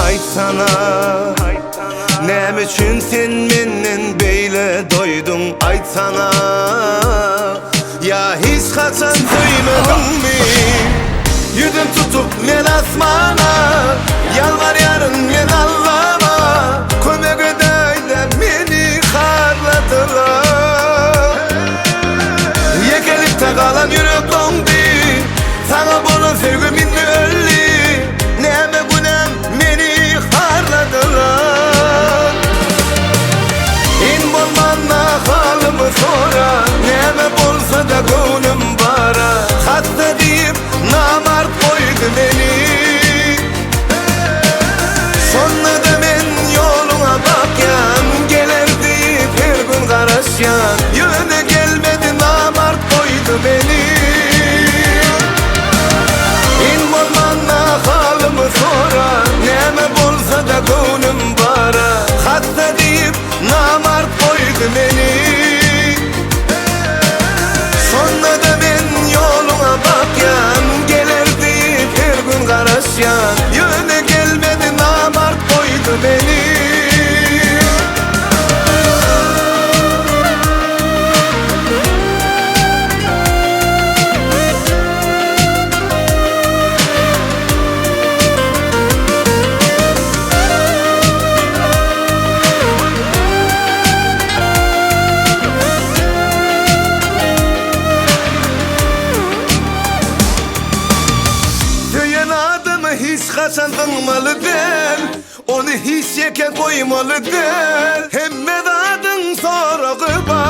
Aýtsana Näme üçin sen menden beýle doýduň Aýtsana Ýa hiç haçan söýmediňmi Ýüzüm tutup men asmana Ýalbarýaryn men Allama Kömek edäýdä meni harladylar Ýekelikde galan ýürek doňdy Saňa bolan söýgim indi öldi Näme günäm meni harladylar Iň bolmanda halymy sora Näme bolsa-da göwnüm bara Hassa diýip namart goýdy meni Şonda-da men ýoluňa bakýan Geler diýip her gün garaşýan Ýöne gelmedi namart goýdy meni Iň bolmanda halymy sora Näme bolsa-da göwnüm bara Hassa diýip namart goýdy meni Şonda-da men ýoluňa bakýan Geler diýip her gün garaşýan Ýöne gelmedi namart goýdy meni. Söýen adamy hiç haçan zyňmaly däl, Ony hiç ýeke goýmaly däl. Hemme zadyň soragy bar.